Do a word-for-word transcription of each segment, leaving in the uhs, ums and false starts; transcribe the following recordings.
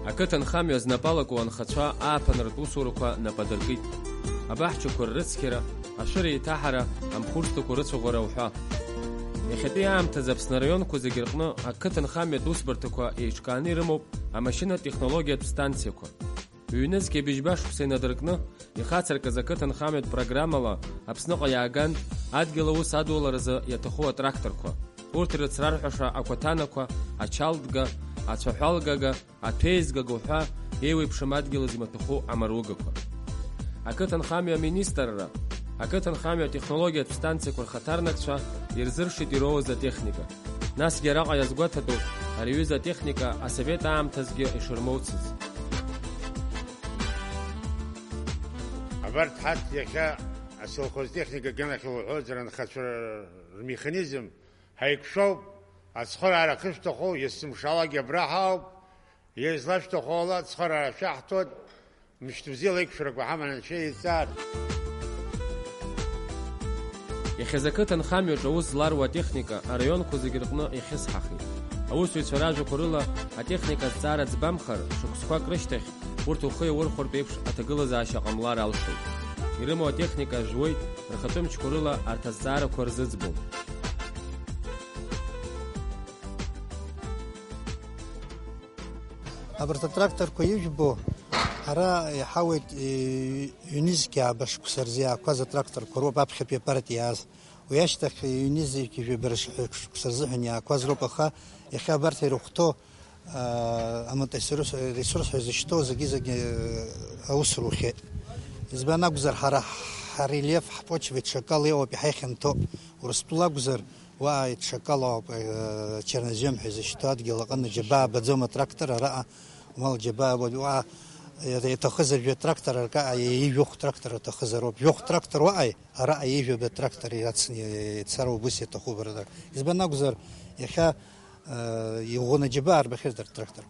Ақыҭанхамҩа знапы алаку анхацәа ааԥынратә усурақәа нап адыркит. Абаҳчақәа ррыцқьара, ашәыра еиҭаҳара, амхурсҭақәа рыцәаӷәара уҳәа. Иахьатәи аамҭазы Аԥсны араионқәа зегьы рҟны ақыҭанхамҩатә усбарҭақәа еиҿкааны ирымоуп амашьынатә технологиатә станциақәа. Ҩнызқьи быжьба шықәса инадыркны ихацыркыз ақыҭанхамҩатә программала Аԥсныҟа иааган адгьыл аус адуларазы иаҭаху атракторқәа. Урҭ ирыцрарҳәаша акәаҭанақәа, ачалтга, ацәаҳәалгага, аҭәеизгага уҳәа еиуеиԥшым адгьыл змаҭәахәу амаругақәа. Ақыҭанхамҩа аминистрра, ақыҭанхамҩа атехнологиатә станциақәа рхаҭарнакцәа ирзыршеит ироуз атехника. Насгьы араҟа иазгәаҭатәуп ари аҩыза атехника асовет аамҭазгьы ишырмоуцыз. Абарҭ ҳарҭ иахьа асельхозтехника ганахьала уҳәозар, анхацәа рмеханизм ҳаиқәшәоуп, ацхыраара ахьышәҭаху есымшалак абра ҳауп, излашәҭаху ала ацхыраара шәаҳҭоит, мышьҭыбзиала аиқәшәрақәа ҳаманы анцәа иҵаар. Иахьазы ақыҭанхамҩаҿы аус зларуа атехника араионқәа зегьы рҟны ихьысҳахеит. Аусзуҩцәа ражәақәа рыла, атехника азҵаара ӡбамхар, шықәсқәак рышьҭахь урҭ ухы иаурхәартә еиԥш аҭагылазаашьа ҟамлар алшоит. Ирымоу атехника ажәуеит, рхатәы мчқәа рыла арҭ азҵаарақәа рзыӡбом. Абарҭ атракторқәа ижәбо, ара иҳауеит, е, ҩнызқьи ааба шықәса рзы иаақәаз атракторқәа роуп аԥхьатәи апартиа иааз. Уи ашьҭахь ҩнызқьи жәаба шықәса рзыҳәан иаақәаз роуп, аха иахьа абарҭ ирыхәҭоу, а, аматериал ресурс, ресурс ҳәа изышьҭоу зегьы-зегьы, а, аус рухьеит. Избан акәзар, ҳара ҳрельеф, ҳпочва ҽакала иоуп, иҳаихьанҭоуп. Урыстәыла акәзар, уа аиҭшакала ауп, э, чернозем ҳәа изышьҭоу адгьыл аҟны џьабаа абаӡом атрактор араҟа, мал џьабаа абоит, уа, э, иаҭахызар жәа трактор аркаҟа, ижәохә трактор аҭахызароуп. Жәохә трактор уаҟа, араҟа ижәаба трактор иацны ицароуп, ус иаҭахуп араҟа. Избан акәзар, иахьа, э, иӷәӷәаны џьабаа арбахьеит атрактор.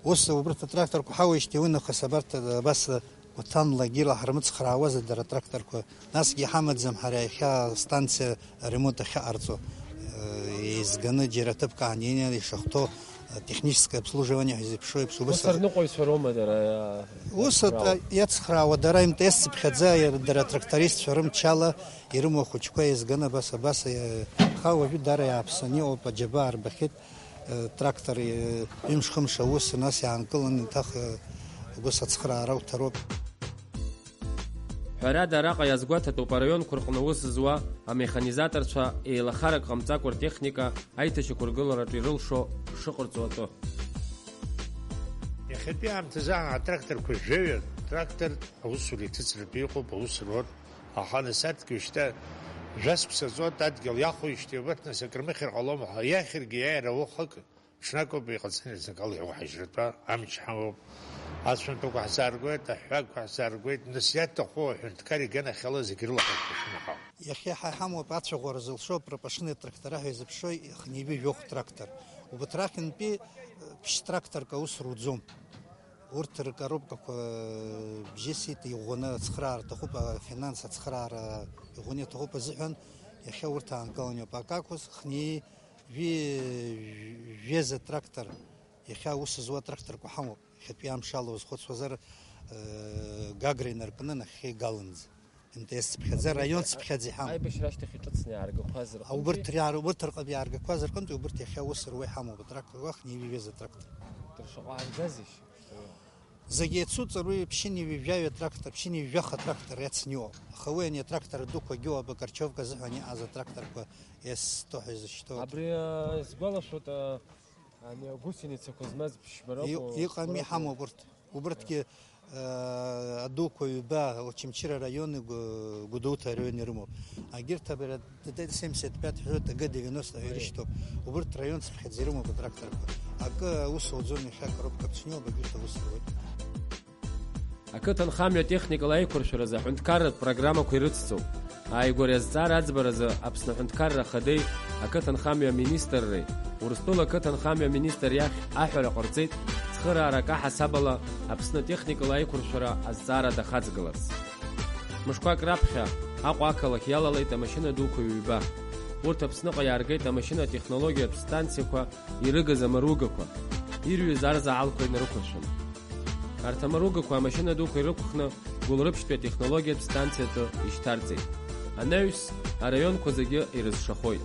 Ус убарҭ атракторқәа ҳауеижьҭеи уи нахыс абарҭ абас Гәаҭанлагьы илаҳармыцхраауазар дара атракторқәа, насгьы иҳамаӡам ҳара иахьа астанциа аремонт ахьаҟарҵо, э, еизганы џьара ҭыԥк аанеины ишахәҭоу, э, техническое обслуживание ҳәа изеиԥшу еиԥш убыс. Ус ар-, аныҟәаҩцәа роума дара, э, ус ат-, иацхраауа? Иацхраауа дара МТС цыԥхьаӡа, иара дара атрактористцәа рымчала ирымоу ахәыҷқәа еизганы абас, абас, э, аха уажәы дара иааԥсаны иҟоуп, аџьабаа арбахьеит. Трактор, ҩымш-хымш аус, нас иаанкылан, еиҭах убыс ацхыраара уҭароуп. Ҳәарада, араҟа иазгәаҭатәуп араионқәа рҟны аус зуа амеханизаторцәа еилахарак ҟамҵакәа ртехника аиҭашьақәыргылараҿы ирылшо шыҟарҵо атәы. Иахьатәи аамҭазы атракторқәа жәаҩа, трактор аусура иҭыҵратәы иҟоуп, аус рур. Аха нас адгьыл шьҭа жәа-сықәса ҵуеит, адгьыл иахәоижьҭеи убарҭ нас акрымыхьыр ҟалома ҳәа, иахьаргьы иааира уахык, ҽнакоуп иҟаҵаны, знакала иауҳажьратәа амч ҳамоуп. Ацәамҭақәа ҳзааргоит, аҳәҳәақәа ҳзааргоит, нас иаҭаху аҳәынҭқар иганахьала зегь рылаҳәақәа шәымаҳау. Иахьа ҳа иҳамоуп ацәаӷәара зылшо апропашинный трактора ҳәа изыԥшуа хынҩажәи жәохә трактор. Убарҭ рахьынтәи, э, ԥшь тракторк аус руӡом. Урҭ ркоробкақәа бжьысит, иӷәӷәаны ацхыраара аҭахуп, афинанс ацхыраара иӷәӷәаны иаҭахуп азыҳәан, иахьа урҭ аанкыланы иоуп. Акакәыз, хни жәи-, жәеиза трактор, иахьа аус зуа тракторқәа ҳамоуп. Иахьатәи амшала узхәыцуазар, э, Гагра инаркны нахьхьи Галанӡа. МТС цыԥхьаӡа, абри раион цыԥхьаӡа иҳамоуп. Аибашьра ашьҭахь иҿыцны иааргақәаз рҟынтәи? Убырҭ иаар-, убырҭ рҟы-, иааргақәаз рҟынтәи убырҭ иахьа аус руа иҳамоуп, атрак руахь, Неве Веза трактор. Дара шаҟа ааргазеишь? Зегь еицуҵар уи ԥшьынҩажәи жәаҩа трактор, ԥшьынҩажәи жәаха трактор иацны иҟоуп. Аха уи ани атрактор дуқәагьы ыҟоуп, Бакарчовка азыҳәан иҟаз атракторқәа С сто ҳәа изышьҭоу. Абри, а, исгәалашәоит, а, Ани агусеницақәа змаз ԥшьба ракәу? Иҟ-, иҟами, ҳамоуп урҭ. Убырҭгьы, э, адуқәа ҩба, Очамчыра араиони Гәы-, Гәдоуҭа араиони ирымоуп. Агьырҭ абра Т Т семьдесят пять ҳәа, Т Г девяносто ҳәа ирышьҭоуп. Убырҭ раион цыԥхьаӡа ирымоуп атракторқәа. Акы аус уаӡом, иахьа коробка ԥшьнуп, агьырҭ аус руеит. Ақыҭанхамҩа атехникала аиқәыршәаразы аҳәынҭқарратә программақәа ирыцҵоуп. Ааигәара иазҵаара аӡбаразы Аԥсны аҳәынҭқарра Ахадеи, ақыҭанхамҩа аминистрреи, Урыстәыла ақыҭанхамҩа аминистр иахь аҳәара ҟарҵеит, цхыраара акаҳасаб ала Аԥсны атехникала аиқәыршәара азҵаара дахаҵгыларц. Мышқәак раԥхьа Аҟәа ақалақь иалалеит амашьына дуқәа ҩба. Урҭ Аԥсныҟа иааргеит амашьына атехнологиатә станциақәа ирыгыз амаругақәа, ирҩыз арзаалқәа инарықәыршәаны. Арҭ амаругақәа амашьына дуқәа ирықәхны Гәылрыԥшьтәи атехнологиатә станциаҿы ишьҭарҵеит. Анаҩс, араионқәа зегьы ирызшахоит.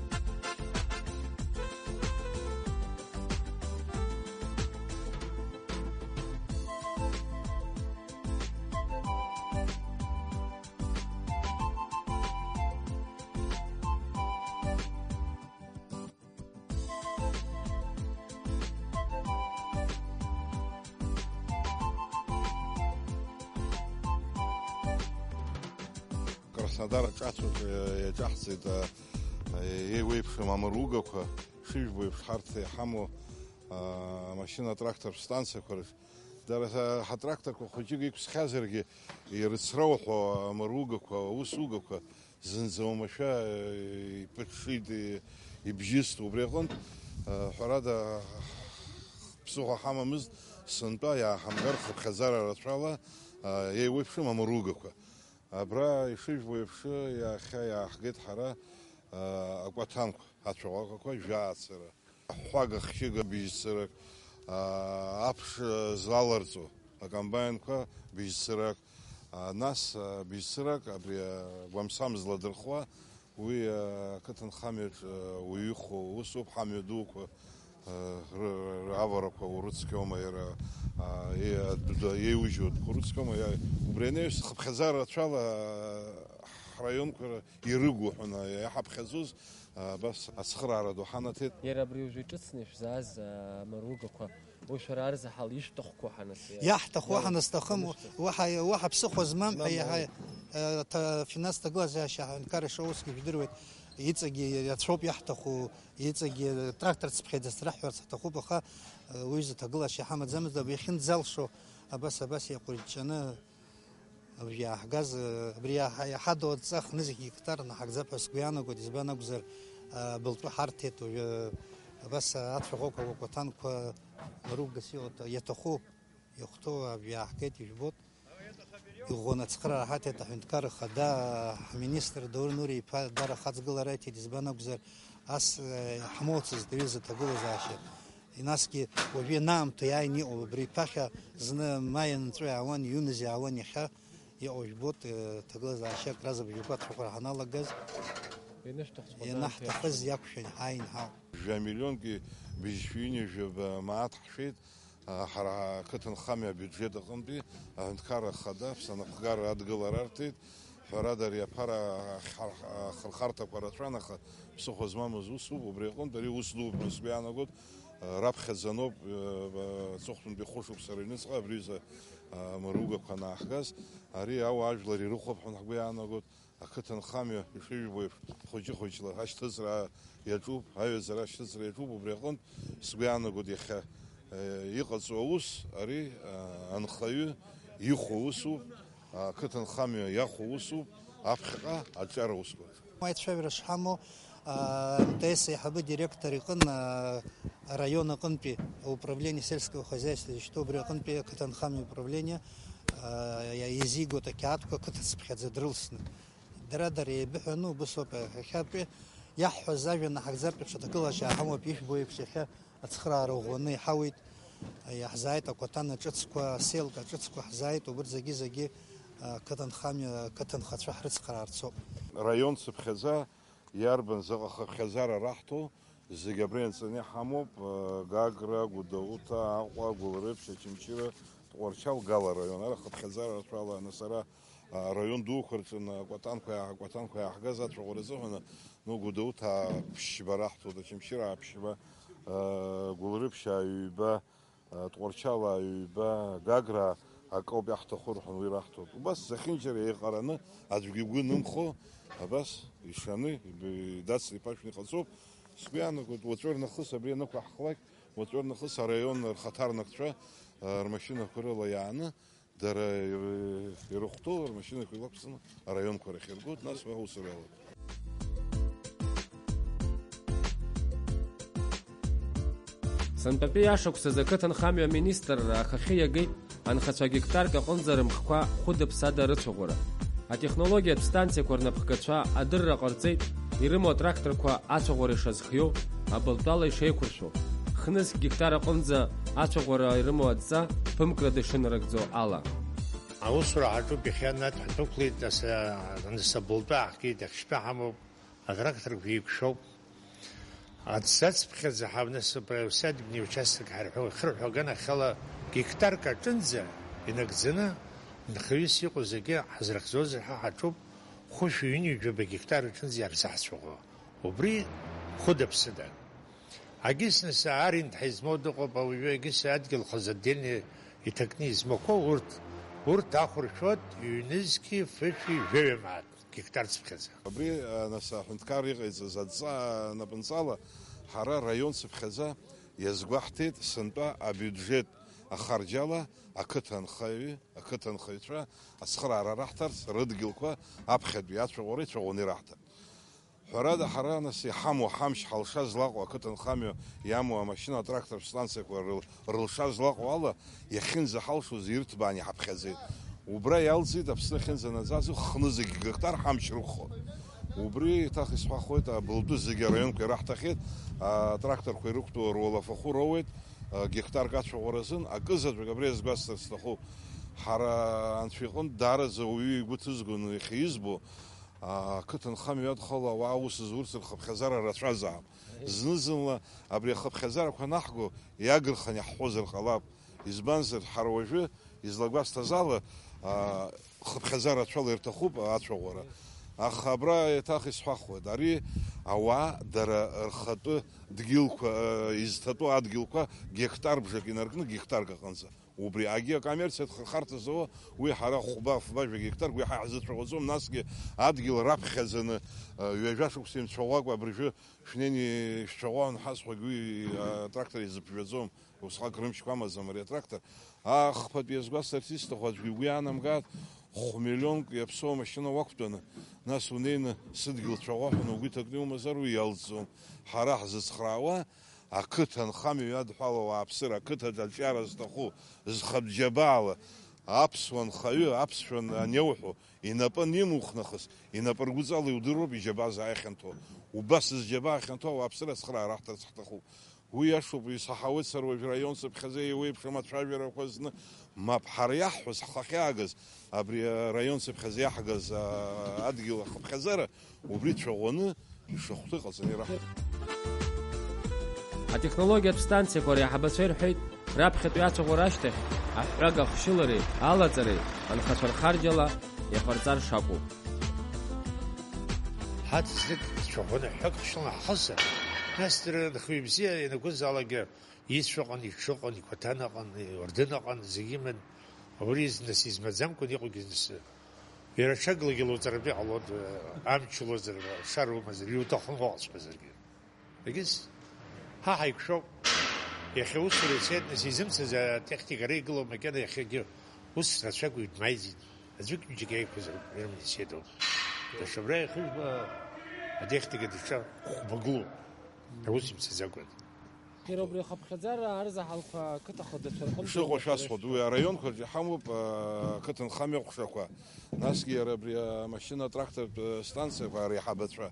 Краснодар аҿацәаҿы иаҿаҳҵеит, а, еиуеиԥшым амаругақәа, шыжәбо еиԥш ҳарҭ иҳамоу, а, амашьына-трактор станциақәа рҿы. Дара ҳа-, ҳатракторқәа хәыҷык иқәсхьазаргьы, ирыцроуҳәо амаругақәа, аусугақәа зынӡа уамашәа, э, иԥыҽҽит, э, ибжьыст. Убри аҟынтә, э, ҳәарада, ԥсыхәа ҳамамызт, сынтәа иааҳамгар хыԥхьаӡара рацәала, э, еиуеиԥшым амаругақәа. Абра ишыжәбо еиԥш, иахьа иааҳгеит ҳара, э, акәаҭанқәа, ацәаҟәақәақәа жәаацара. Ҳәага-хшьыга быжьцарак, аа, аԥш, э, злаларҵо акомбаинқәа быжьцарак, а, нас, а, быжьцарак абри, а, гәамсам зладырхуа, уи, а, ақыҭанхамҩаҿ, а, уаҩы ихәо усуп, ҳамҩа дуқәа, а, ры-, ры-, аварақәа урыцқьома иара, а, е-, адәы-, еиужьу адәқәа урыцқьома, иа-, убри анаҩс хыԥхьаӡара рацәала, а, ҳраионқәа ирыгу ҳәа иаҳаԥхьаӡоз, Абас ацхыраара ду ҳанаҭеит. Иара абри уажәы иҿыцны ишәзааз, а, амаругақәа, уи шәара арзаҳал ишәҭахқәоу ҳанас-, Иаҳҭаху иалаз ҳанасҭахым, ҳанышәҭаху. Уаҳа, уаҳа ԥсыхәа змам ҳәа Змам, иаҳа, уаҳа. Э, ҭа-, финанстә ҭагылазаашьа аҳәынҭқарра шоу усгьы жәдыруеит, иҵегьы иацәоуп иаҳҭаху, иҵегьы трактор цыԥхьаӡа сраҳҳәарц ҳҭахуп, аха, э, уи изы ҭагылашьа ҳамаӡамызт, абри иахьынӡалшо абас, абас иаҟәыҷҷаны Абри иааҳгаз, абри иаҳа-, иаҳадоу адҵа хнызқь гектар наҳагӡап ҳәа сгәы иаанагоит, избан акәзар, абылтәы ҳарҭеит уажәы, абас ацәаӷәақәа, акәаҭанқәа маругас иҟоу, иаҭаху, иахәҭоу абри иааҳгеит, ижәбоит. Иӷәӷәаны ацхыраара ҳаҭеит аҳәынҭқар ахада, ҳминистр Даур Нури-иԥа даара ахаҵгылара аиҭеит, избан акәзар, ас, э, иаҳмоуцызт аҩыза аҭагылазаашьа. Насгьы уажәы ианаамҭоу иааины иҟоуп, абри ԥахьа зны маи анҵәа иаауан, иҩныз иаауан, иахьа иҟоу жәбоит, э, ҭагылазаашьак разыбжьақәа ацәаӷәара ҳаналагаз, Ианышәҭахҵәҟьа ианаҳҭахыз иақәшәан ҳааин ҳауп. Жәа миллионки быжьшәи ҩынҩажәаба мааҭ ҳшәеит, а, ҳара ақыҭанхамҩа абиуџьет аҟынтәи аҳәынҭқарра ахада, ҳнапхгара адгылара арҭеит, ҳәарада, ари аԥара ахьҳар-, ахырхарҭақәа рацәан, аха ԥсыхәа змамыз усуп, убри аҟынтә ари ус дууп ҳәа сгәы иаанагоит, раԥхьаӡаноуп, аҵыхәтәантәи хәышықәса рыҩныҵҟа абри аҩыза амаругақәа анааҳгаз, ари ауаажәлар ирыхәап ҳәа ҳгәы иаанагоит, ақыҭанхамҩа ишыжәбо еиԥш, хәыҷы-хәыҷла ашьҭыҵра иаҿуп, аҩаӡара ашьҭыҵра иаҿуп, убри аҟынтә сгәы иаанагоит иахьа, э, иҟаҵоу аус, ари, э, анхаҩы ихәо усуп, ақыҭанхамҩа иахәо усуп, аԥхьаҟа аҿиара усқәа. Аицәажәара шҳамоу, а, М Т С аиҳабы директор иҟын, а, араион аҟынтәи ауправление сельского хозяйства изышьҭоу, убри аҟынтәи ақыҭанхамҩа управление, а, иа-, изигоит ақьаадқәа ақыҭацыԥхьаӡа дрылсны. Дара-дара еибыҳәаны убыс ауп, иахьатәи иаҳҳәаз ажәа наҳагӡартә еиԥш аҭагылашьа ҳамоуп, ишәбо еиԥш, иахьа ацхыраара ӷәӷәаны иҳауеит, иаҳзааит акәатана ҿыцқәа, аселка ҿыцқәа ҳзааит, убырҭ зегьы-зегьы, а, қыҭанхамҩа, қыҭанхацәа ҳрыцхраарц ауп. Раион цыԥхьаӡа иарбан заҟа хыԥхьаӡара раҳҭо, зегь абра ианҵаны иҳамоуп, а, Гагра, Гәдоуҭа, Аҟәа, Гәылрыԥшь, Очамчыра, Тҟәарчал, Гала раион. Ара хыԥхьаӡара рацәала, нас ара, а, араион дуқәа рҿы, а, акәатанқәа иаа-, акәатанқәа иааҳгаз ацәаӷәара азыҳәан, ну, Гәдоуҭаа ԥшьба раҳҭоит, Очамчыраа ԥшьба, а, Гәылрыԥшьаа ҩба, Тҟәарчалаа ҩба, Гаграа акоуп иаҳҭаху рҳәан, уи раҳҭоит. Убас зехьынџьара еиҟараны аӡәгьы игәы нымхо, абас ишаны, иб-, идацны иԥашәны иҟаҵоуп. Сгәы иаанагоит, уаҵәы рнахыс абри анықәаҳхлак, уаҵәы рнахыс араион рхаҭарнакцәа, а, рмашьынақәа рыла иааны, дара ир-, ирыхәҭоу рмашьынақәа илақәҵаны араионқәа рахь иргоит, нас уа аусура иалоуп. Сынтәатәи ашықәсазы ақыҭанхамҩа аминистрра ахахьы иагеит анхацәа гектарк аҟынӡа рымхқәа хәыда-ԥсада рыцәаӷәара. Атехнологиатә станциақәа рнапхгацәа адырра ҟарҵеит, ирымоу атракторқәа ацәаӷәара ишазхиоу, абылтәала ишеиқәыршәоу. Хнызқь геқтар аҟынӡа ацәаӷәара ирымоу адҵа ԥымкрада ишынарыгӡо ала. Аусура ҳаҿуп, иахьа анатә ҳдәықәлеит, нас, а, нас абылтәы ҳахгеит, ахьшьтәа ҳамоуп, атракторқәа еиқәшәоуп. Аӡ-, ацыԥхьаӡа ҳа-, нас, садбни участок ҳарҳәо, ихырҳәо аганахьала гектарк аҿынӡа инагӡаны, нхаҩыс иҟоу зегьы ҳазрыхьӡозар ҳа ҳаҿуп, хәышәи ҩынҩажәаба гектар аҿынӡа иарзаҳцәаӷәо. Убри хәыда-ԥсыда. Агьыс нас аренда ҳизмоу дыҟоуп, ауаҩы агьыс адгьыл хазы отдельно иҭакны измақәоу урҭ, урҭ ахәыршәоит ҩнызқьи фышәи жәаҩа мааҭ гектар цыԥхьаӡа. Абри, а, нас аҳәынҭқар иҟаиҵаз адҵа напынҵала ҳара раион цыԥхьаӡа иазгәаҳҭеит сынтәа абиуџьет ахарџьала ақыҭа анхаҩы, ақыҭа анхаҩцәа ацхыраара раҳҭарц рыдгьылқәа аԥхьатәи ацәаӷәара ицәаӷәаны ираҳҭап. Ҳәарада, ҳара, нас, иҳамоу ҳамч ҳалша злаҟоу, ақыҭанхамҩа иамоу амашьына атрактортә станциақәа рыл-, рылша злаҟоу ала, иахьынӡаҳалшоз ирҭбаан иҳаԥхьаӡеит. Убра иалҵит Аԥсны ахьынӡанаӡаз хнызқь гектар ҳамч рықәхо. Убри еиҭах исҳәахуеит, абылтәы зегьы араионқәа ираҳҭахьеит, атракторқәа ирықәтәоу руалафахәы роуеит, гектарк ацәаӷәара азын, акызаҵәык абри азгәасҭарц сҭахуп. Ҳара Анцәа иҟынтә даараӡа ауаҩы игәы ҭызгон иахьа избо, ақыҭанхамҩа иадхало ауаа аус зурц рхыԥхьаӡара рацәазаап. Зны-зынла абри ахыԥхьаӡарақәа анаҳго иагырханы иаҳҳәозар ҟалап. Избанзар, ҳара уажәы излагәасҭаз ала, а, хыԥхьаӡара рацәала ирҭахуп ацәаӷәара. Аха абра еиҭах исҳәахуеит, ари ауаа дара рхатәы дгьылқәа, а, изҭатәоу адгьылқәа гектар бжак инаркны гектарк аҟынӡа. Убри агьы акоммерциатә хырхарҭа зауа, уи ҳара хәба-фба-жәа гектарк уи ҳа иаҳзацәаӷәаӡом, насгьы адгьыл раԥхьаӡаны, а, ҩажәа шықәса имцәаӷәакәа абыржәы шәнеини шәцәаӷәа анҳазҳәогь уи, а, атрактор изыԥжәаӡом, усҟак рымчқәа амаӡам ари атрактор. Ахԥатәи иазгәасҭарц исҭаху аӡәгьы игәы иаанамгааит, хә-миллионк иаԥсоу амашьына уақәтәаны, нас унеины сыдгьыл цәаӷәа ҳәа угәы иҭакны иумазар уи иалҵӡом. Ҳара ҳзыцхраауа, ақыҭа анхамҩа иадҳәалоу ауааԥсыра, ақыҭаҿы аҿиара зҭаху, зхатә џьабаала аԥсуа нхаҩы, аԥсшәа ан-, аниауҳәо, инапы анимухнахыс, инапы ргәыҵала иудыруоуп иџьабаа заа ихьанҭоу. Убас зџьабаа хьанҭоу ауааԥсыра ацхыраара ҳҭарц ҳҭахуп. Уи иашоуп, исаҳауеит сара уажә раион цыԥхьаӡа еиуеиԥшым ацәажәарақәа зны, мап, ҳара иаҳҳәоз, ҳхы ахьаагаз, абри араион цыԥхьаӡа иаҳгаз, а, адгьыл ахыԥхьаӡара, убри цәаӷәаны ишахәҭоу иҟаҵаны ираҳҭоит. Атехнологиатә станциақәа реиҳабацәа ирҳәеит, раԥхьатәи ацәаӷәара ашьҭахь аҳәҳәага ахшьылареи алаҵареи анхацәа рхарџьала иаҟарҵар шакәу. Ҳаҭ знык цәаӷәаны ҳәак хшьыланы ҳхысыр, нас дара нхаҩы бзиа ианакәызаалакгьы ицәаҟан, иҽыҟан, икәаҭанаҟан, иуардынаҟан, зегьы иман. Абри нас измаӡамкәан иҟоугьы нас, иара аҽаглагьы лоуҵаратәы иҟалон, амч лоуҵар, ашара умазар, иуҭахын уҟаҵәҟьазаргьы. Егьыс, ҳа ҳаиқәшәоуп. Иахьа усура ицеит, нас изымцаз атехника ара игылоу макьана иахьагьы ус рацәак уаҩ дмаиӡеит. Аӡәык-ҩыџьак иаиқәыз рыман ицеит ауп. Даҽа абра иахьыжәба атехника даҽа хәба гылоуп. Аус имцаӡакәан. Иара убри ахыԥхьаӡара арзаҳалқәа ақыҭа ахадацәа рҟынтә Ишыҟоу шәасҳәоит, уи араионқәа рҿы иҳамоуп, ақыҭанхамҩа ҟәшақәа. Насгьы иара абри амашьына-трактортә станциақәа реиҳабацәа.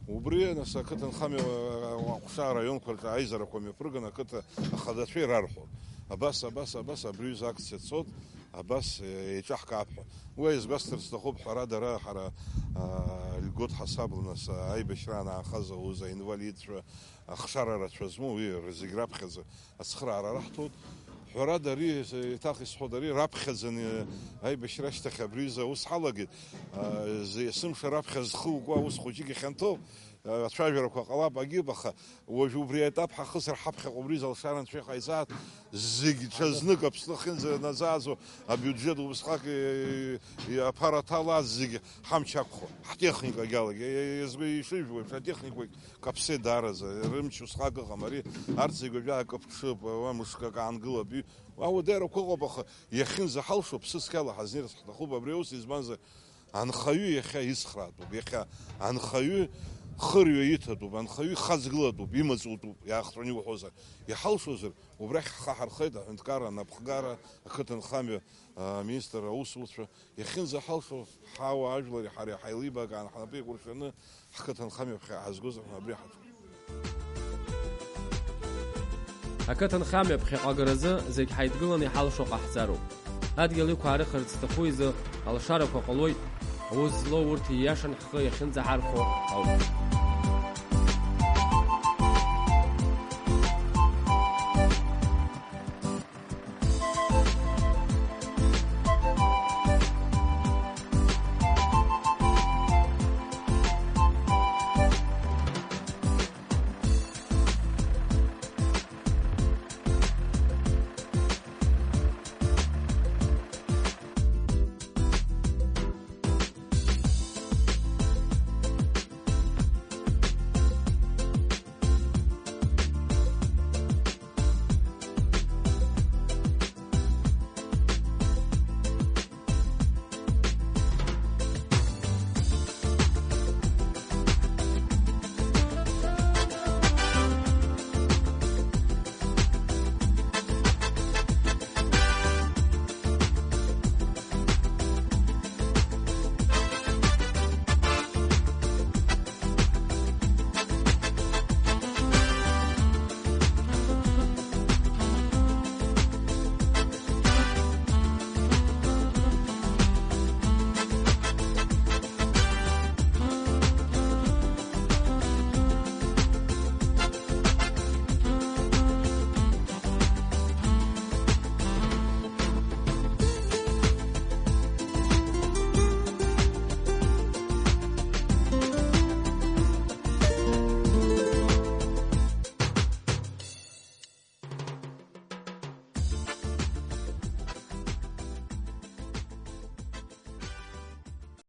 Убри, нас, ақыҭанхамҩа аҟәша араионқәа рҿы аизарақәа мҩаԥырганы ақыҭа ахадацәа ирарҳәон. Абас, абас, абас абри аҩыза акциа цот, абас еиҿаҳкаап ҳәа. Уи изгәасҭарц сҭахуп, ҳәарада, ара ҳара, а, льгот ҳасабла, нас, аибашьраан аанхаз ауаҩы, аинвалидцәа, ахшара рацәа змоу, уи зегь раԥхьаӡа ацхыраара раҳҭоит. Ҳәарада, ари, еиҭах исҳәоит, ари раԥхьаӡаны аибашьра ашьҭахь абри изы аус ҳалагеит. А, зы-, есымша раԥхьа зхы укуа аус хәыҷык ихьанҭоуп. А, ацәажәарақәа ҟалап, агьып, аха уажә убри аетап ҳахысыр ҳаԥхьаҟа убри изы алшара анцәа иҟаиҵааит. Зегь ҽазнык Аԥсны ахьынӡанаӡааӡо абиуџьет убысҟак, э, э, аԥара ҭалааит, зегь ҳамч ақәхо, ҳтехникагьы алагьы, э, э, ишыжәбо еиԥш, атехникагь каԥсеит даараӡа, рымч усҟак ыҟам. Ари, арҭ зегь уажәы акы ԥҽып, уа мышкы акы аангылап. Уа уадаҩрақәа ыҟоуп, аха иахьынӡаҳалшо ԥсыцқьала ҳазнеирц ҳҭахуп абри аус, избанзар, анхаҩы иахьа ицхраатәуп, иахьа анхаҩы хырҩа иҭатәуп, анхаҩы ихаҵгылатәуп, имаҵ утәуп, иаахҵәаны иуҳәозар. Иҳалшозар, убрахь ҳхы ҳархеит аҳәынҭқарра анапхгара, ақыҭанхамҩа, а, аминистр аусуцәа, иахьынӡаҳалшо, ҳауаажәлари ҳареи ҳаилибакаан, ҳнапы еикәыршаны, ҳқыҭанхамҩаԥхьа ҳазгозар ҳәа абри ҳаҿуп. Ақыҭанхамҩа ԥхьаҟа агаразы зегь ҳаидгыланы иҳалшо ҟаҳҵароуп. Адгьыл иқәаарыхырц зҭаху изы алшарақәа ҟалоит, аус злоу урҭ ииашан ҳхы иахьынӡаҳархәо ауп.